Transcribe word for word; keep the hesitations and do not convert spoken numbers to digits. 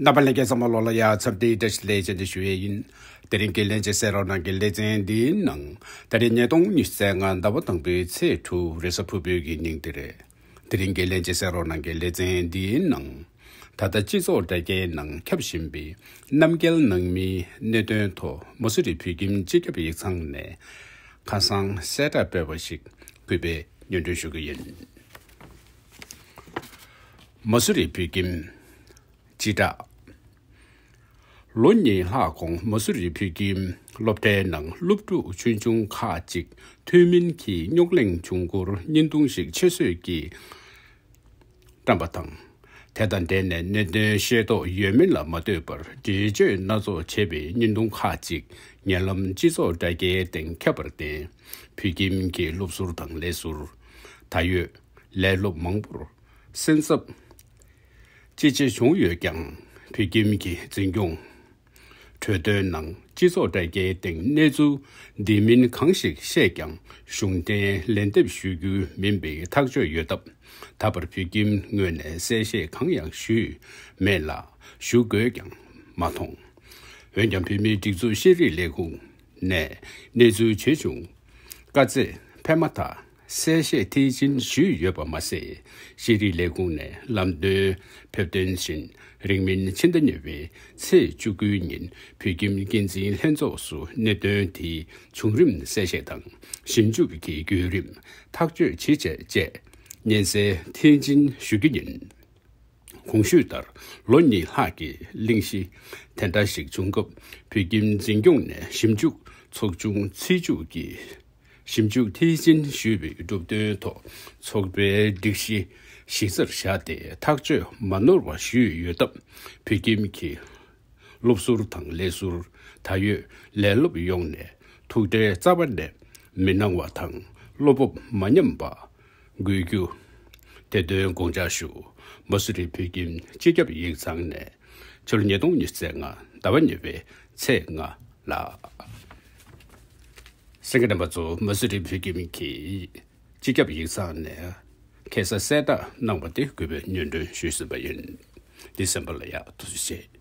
རྣམ་པ་ལྷན་རྒྱས་ཚང་མ་ལོ་ལ་ཡ་འཚམས་འདྲིའི་བཀྲ་ཤིས་བདེ་ལེགས་བཅར་འདྲི་ཞུ་ཡས་ཡིན། དེ་རིང་གི་ལྷན་རྒྱས་གསན་རོགས་གནང་གི་ལེ་ཚན་འདིའི་ནང་། ད་རེས་ཉིས་སྟོང་ཉི་ཤུ་རྩ་ལྔ་ཟླ་བ་དང་པོའི་ཚེས་དྲུག་རེས་གཟའ་ཕུར་བུའི་གི་ཉིན་དེ་རེད། དེ་རིང་གི་ལྷན་རྒྱས་གསན་རོགས་གནང་གི་ལེ་ཚན་འདིའི་ནང་། ད་ལྟ་སྤྱི་ཚོགས་དྲ་རྒྱའི་ནང་ཁྱབ་བཞིན་པའི་རྣམ་རྒྱལ་ནང་མིའི་གནད་དོན་ཐོག་མ་སུ་རི་བོད་ཁྱིམ་སྤྱི་ཁྱབ་ཡིག་ཚང་ནས་ཁ་སང་གསལ་བསྒྲགས་སྤེལ་བ་ཞིག་གུས་པས་སྙན་སྒྲོན་ཞུ་གི་ཡིན། མ་སུ་རི་བོད་ཁྱིམ་སྤྱི་བསྒྲགས། ལོ་གཉིས་ལྷག་གོང་མ་སུ་རི་བོད་ཁྱིམ་སློབ་གྲྭའི་ནང་སློབ་ཕྲུག་ཆུང་ཆུང་ཁག་ཅིག་ཐུན་མིན་གྱི་རྙོག་གླེང་བྱུང་སྐོར་བརྙན་ཐུང་ཞིག་ཆེད་བཟོས་ཀྱིས་བཀྲམ་པ་དང་། དེ་དང་འབྲེལ་ནས་གནད་དོན་ཤེས་རྟོགས་ཡོད་མེད་ལ་མ་ལྟོས་པར་འགྲེལ་བརྗོད་སྣ་ཚོགས་བྱས་པའི་བརྙན་ཐུང་ཁག་ཅིག་ཉེ་ལམ་སྤྱི་ཚོགས་དྲ་རྒྱའི་སྟེང་ཁྱབ་པར་བརྟེན། བོད་ཁྱིམ་གྱི་སློབ་ཟུར་དང་ལས་ཟུར། ད་ཡོད་ལས་སློབ་མང་པོར་སེམས་འཚབ་ཅི་ཆེ་བྱུང་ཡོད་ཀྱང་། བོད་ཁྱིམ་གྱི་འཛིན་སྐྱོང་གྲོས་དོན་ནང་སྤྱི་ཚོགས་དྲ་རྒྱའི་སྟེང་གནས་ཚུལ་འདི་མིན་གང་ཞིག་བཤད་ཀྱང་གཞུང་འབྲེལ་ལན་འདེབས་ཞུ་རྒྱུ་མིན་པའི་ཐག་གཅོད་ཡོད་སྟབས། ད་བར་བོད་ཁྱིམ་ངོས་ནས་གསལ་བཤད་གང་ཡང་ཞུས་མེད་ལ། ཞུ་དགོས་ཀྱང་མ་མཐོང་། འོན་ཀྱང་བོད་མིའི་སྒྲིག་འཛུགས་ཤེས་རིག་ལས་ཁུངས་ནས་གནས་ཚུལ་བྱུང་བྱུང་བཀའ་སྩལ་ཕེབས་མ་ཐག་གསལ་བཤད་མཐིལ་ཕྱིན་ཞུས་ཡོད་པ་མ་ཟད། ཤེས་རིག་ལས་ཁུངས་ནས་ལམ་སྟོན་ཕེབས་དོན་བཞིན་རིང་མིན་ཕྱི་ཟླ་གཉིས་པའི་ཚེས་བཅུ་དགུའི་ཉིན་བོད་ཁྱིམ་འགན་འཛིན་ལྷན་ཚོགས་སུ་གནད་དོན་དེའི་བྱུང་རིམ་གསལ་བཤད་དང་ཞིབ་འཇུག་གི་བརྒྱུད་རིམ་ཐག་གཅོད་ཇི་བྱས་བཅས་སྙན་སེང་མཐིལ་ཕྱིན་ཞུ་རྒྱུ་ཡིན། གོང་ཞུས་ལྟར་ལོ་གཉིས་ལྷག་གི་གླེང་གཞི་དེ་འདྲ་ཞིག་བྱུང་སྐབས། བོད་ཁྱིམ་འཛིན་སྐྱོང་ནས་ཞིབ་འཇུག་ཚོགས་ཆུང་ཚེས་བཅུ་གི་ཞིབ་འཇུག་མཐིལ་ཕྱིན་ཞུས་པའི་གྲུབ་དོན་ཐོག་ཚོགས་པའི་སྒྲིག་གཞི་གཞི་རྩར་བཞག་སྟེ་ཐག་གཅོད་མ་ནོར་བ་ཞུས་ཡོད་སྟབས། བོད་ཁྱིམ་གྱི་སློབ་ཟུར་དང་ལས་ཟུར། ད་ཡོད་ལས་སློབ་ཡོངས་ནས་ཐུགས་ཁྲལ་རྩ་བ་ནས་མི་གནང་བ་དང་བློ་སྤོབས་མ་ཉམས་པ་དགོས་རྒྱུ། དེ་དོན་དགོངས་འཇགས་ཞུ། མ་སུ་རི་བོད་ཁྱིམ་སྤྱི་ཁྱབ་ཡིག་ཚང་ནས། ཕྱི་ལོ་ཉིས་སྟོང་ཉི་ཤུ་རྩ་ལྔ་ཟླ་བ་གཉིས་པའི་ཚེས་ལྔ་ལ། གསན་མཁན་རྣམ་པ་ཚོ། མ་སུ་རི་བོད་ཁྱིམ་གྱི་སྤྱི་ཁྱབ་ཡིག་ཚང་ནས་ཁ་སང་གསལ་བསྒྲགས་གནང་བ་དེ་གུས་པས་སྙན་སྒྲོན་ཞུས་ཟིན་པ་ཡིན། འདི་གསན་པ་ལ་ཡ་ཐུགས་རྗེ་ཆེ།